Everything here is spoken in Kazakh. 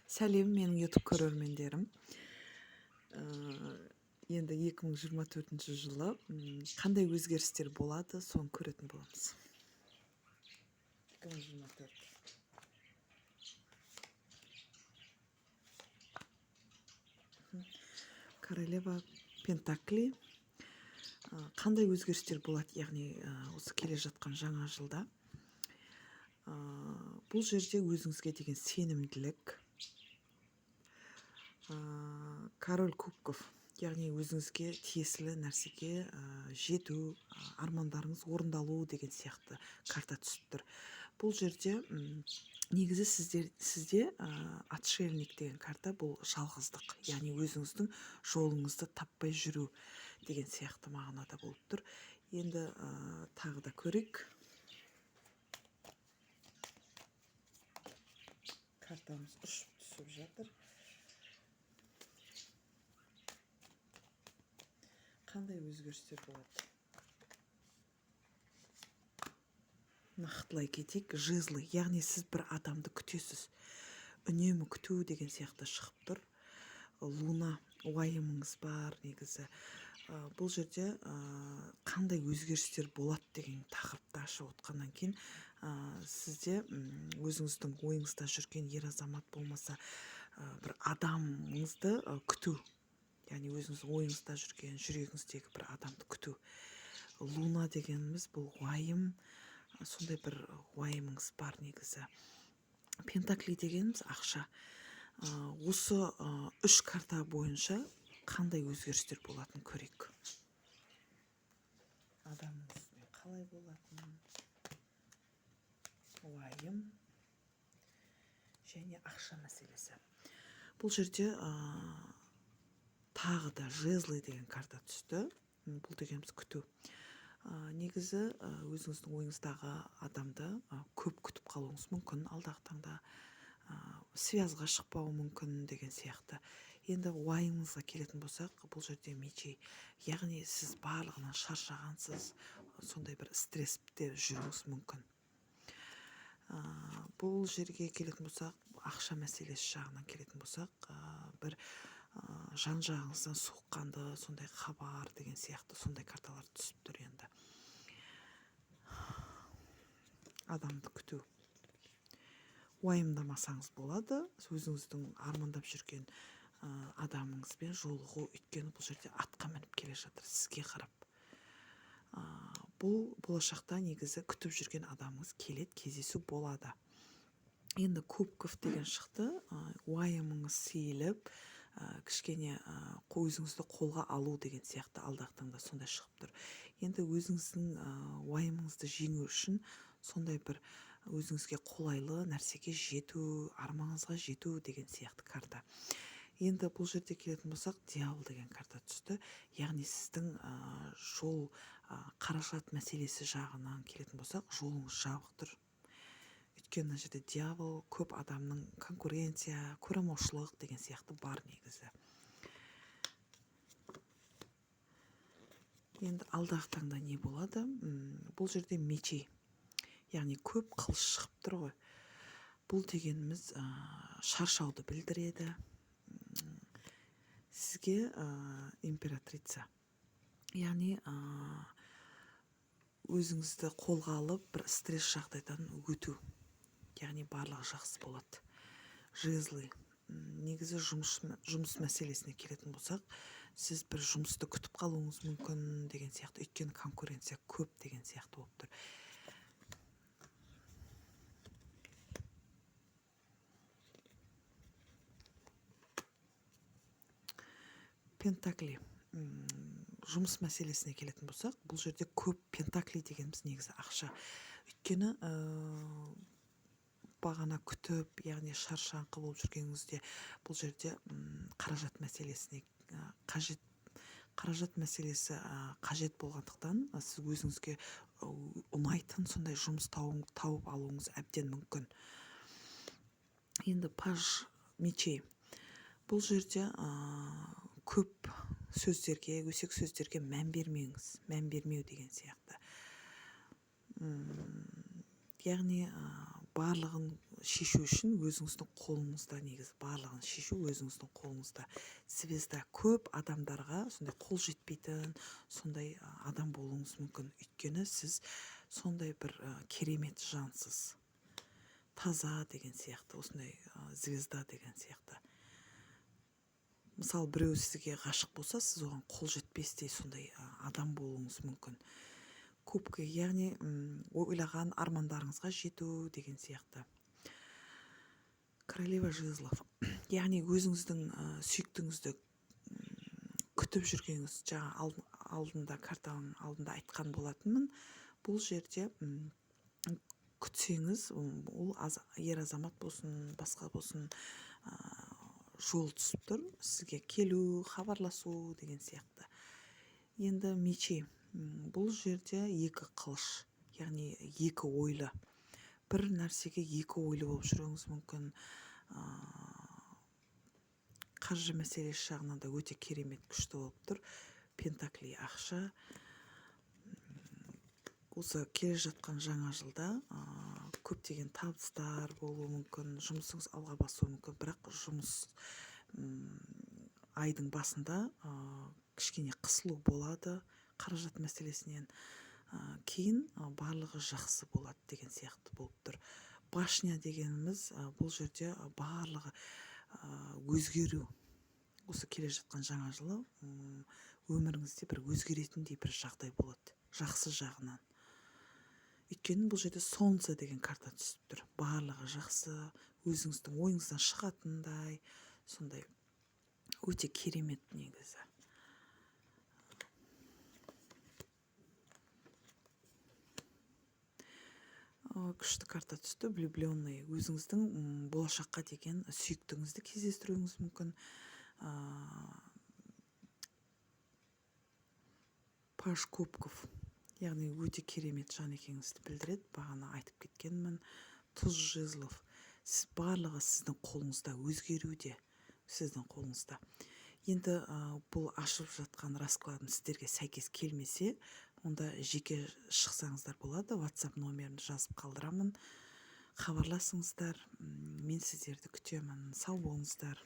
Сәлем, менің YouTube көрермендерім. Енді 2024 жылы қандай өзгерістер болады, соны көретін боламыз. 2024. Королева Пентакли. Қандай өзгерістер болады, яғни осы келе жатқан жаңа жылда? Бұл жерде өзіңізге деген сенімділік, король кубков, яғни өзіңізге тиесілі нәрсеге жету, армандарыңыз орындалу деген сияқты карта түсіп тұр. Бұл жерде негізі сізде отшельник деген карта, бұл жалғыздық, яғни өзіңіздің жолыңызды таппай жүру деген сияқты мағынада болып тұр. Енді тағы да көрейік. Картамыз ұшып түсіп жатыр. Қандай өзгерістер болады? Нақтылай кетейік, жезлы, яғни сіз бір адамды күтесіз. Үнемі күту деген сияқты шығып тұр. Луна, уайымыңыз бар негізі. Бұл жерде қандай өзгерістер болады деген тақырыпты ашып отқаннан кейін, сізде өзіңіздің ойыңызда жүрген ер азамат болмаса, бір адамыңызды күту, яғни өзіңіз ойыңызда жүрген, жүрегіңіздегі бір адамды күту. Луна дегеніміз бұл уайым, сондай бір уайымыңыз бар негізі. Пентакли дегеніміз ақша. Осы үш карта бойынша қандай өзгерістер болатынын көрейік. Адамыңызбен қалай болатынын, уайым және ақша мәселесі. Бұл жерде тағы да жезлы деген карта түсті. Бұл дегеніміз күту. Негізі, өзіңіздің ойыңыздағы адамды көп күтіп қалуыңыз мүмкін, алдағы таңда связьға шықпауы мүмкін деген сияқты. Енді уайымыңызға келетін болсақ, бұл жерде мечей, яғни сіз барлығынан шаршағансыз, сондай бір стрессте жүруіңіз мүмкін. Бұл жерге келетін болсақ, ақша мәселесі жағынан келетін болсақ, бір жан жағыңыздан суыққанды сондай хабар деген сияқты сондай карталар түсіп тұр енді. Адамды күту. Уайымдамасаңыз болады, өзіңіздің армандап жүрген адамыңызбен жолығу, өйткені бұл жерде атқа мініп келе жатыр сізге қарап. Бұл болашақта негізі күтіп жүрген адамыңыз келеді, кездесу болады. Енді кубков деген шықты, уайымыңыз сейіліп, кішкене өзіңізді қолға алу деген сияқты алдағы таңда сондай шығып тұр. Енді өзіңіздің уайымыңызды жеңу үшін сондай бір өзіңізге қолайлы нәрсеге жету, арманыңызға жету деген сияқты карта. Енді бұл жерде келетін болсақ, дьявол деген карта түсті. Яғни сіздің жол, қаражат мәселесі жағынан келетін болсақ, жолыңыз жабық тұр. Өйткені мына жерде дьявол, көп адамның конкуренция, көреалмаушылық деген сияқты бар негізі. Енді алдағы таңда не болады? Бұл жерде мечей, яғни көп қылыш шығып тұр ғой. Бұл дегеніміз шаршауды білдіреді. Сізге императрица, яғни өзіңізді қолға алып бір стресс жағдайдан өту, яғни барлығы жақсы болады. Жезлы, негізі жұмыс мәселесіне келетін болсақ, сіз бір жұмысты күтіп қалуыңыз мүмкін деген сияқты, өйткені конкуренция көп деген сияқты болып тұр. Пентакли. Жұмыс мәселесіне келетін болсақ, бұл жерде көп пентакли дегеніміз негізі ақша. Өйткені бағана күтіп, яғни шаршаңқы болып жүргеніңізде бұл жерде қаражат мәселесіне, қажет, қаражат мәселесі қажет болғандықтан, сіз өзіңізге ұнайтын сондай жұмыс тауып алуыңыз әбден мүмкін. Енді паж мечей. Бұл жерде көп сөздерге, өсек сөздерге мән бермеңіз, мән бермеу деген сияқты. Яғни барлығын шешу үшін өзіңіздің қолыңызда, негізі барлығын шешу өзіңіздің қолыңызда. Звезда көп адамдарға сондай қол жетпейтін сондай адам болуыңыз мүмкін. Өйткені сіз сондай бір керемет жансыз. Таза деген сияқты, осындай звезда деген сияқты. Мысалы, біреу сізге ғашық болса, сіз оған қол жетпестей сондай адам болуыңыз мүмкін. Кубки, яғни ойлаған армандарыңызға жету деген сияқты. Королева жезлов, яғни өзіңіздің сүйіктіңізді күтіп жүргеніңіз, жаңа алдында картаның алдында айтқан болатынмын. Бұл жерде күтсеңіз, ол ер азамат болсын, басқа болсын, жол түсіп тұр сізге келу, хабарласу деген сияқты. Енді мечи, бұл жерде екі қылыш, яғни екі ойлы. Бір нәрсеге екі ойлы болып жүруіңіз мүмкін. Қаржы мәселесі жағынан да өте керемет күшті болып тұр. Пентакли, ақша. Осы келе жатқан жаңа жылда көптеген табыстар болуы мүмкін, жұмысыңыз алға басуы мүмкін, бірақ жұмыс айдың басында кішкене қысылу болады қаражат мәселесінен. Кейін барлығы жақсы болады деген сияқты болып тұр. Башня дегеніміз бұл жерде барлығы өзгеру. Осы келе жатқан жаңа жылы өміріңізде бір өзгеретіндей бір жағдай болады, жақсы жағынан. Өйткені бұл жерде солнце деген карта түсіп тұр. Барлығы жақсы, өзіңіздің ойыңыздан шығатындай, сондай өте керемет негізі. Күшті карта түсті, влюбленный. Өзіңіздің болашаққа деген сүйіктіңізді кездестіруіңіз мүмкін. Паж кубков, яғни өте керемет жан екеніңізді білдіреді. Бағана айтып кеткенмін. Туз жезлов, сіз барлығы сіздің қолыңызда, өзгеруде сіздің қолыңызда. Енді бұл ашып жатқан раскладым сіздерге сәйкес келмесе, онда жеке шықсаңыздар болады. WhatsApp номерімді жазып қалдырамын. Хабарласыңыздар. Мен сіздерді күтемін. Сау болыңыздар.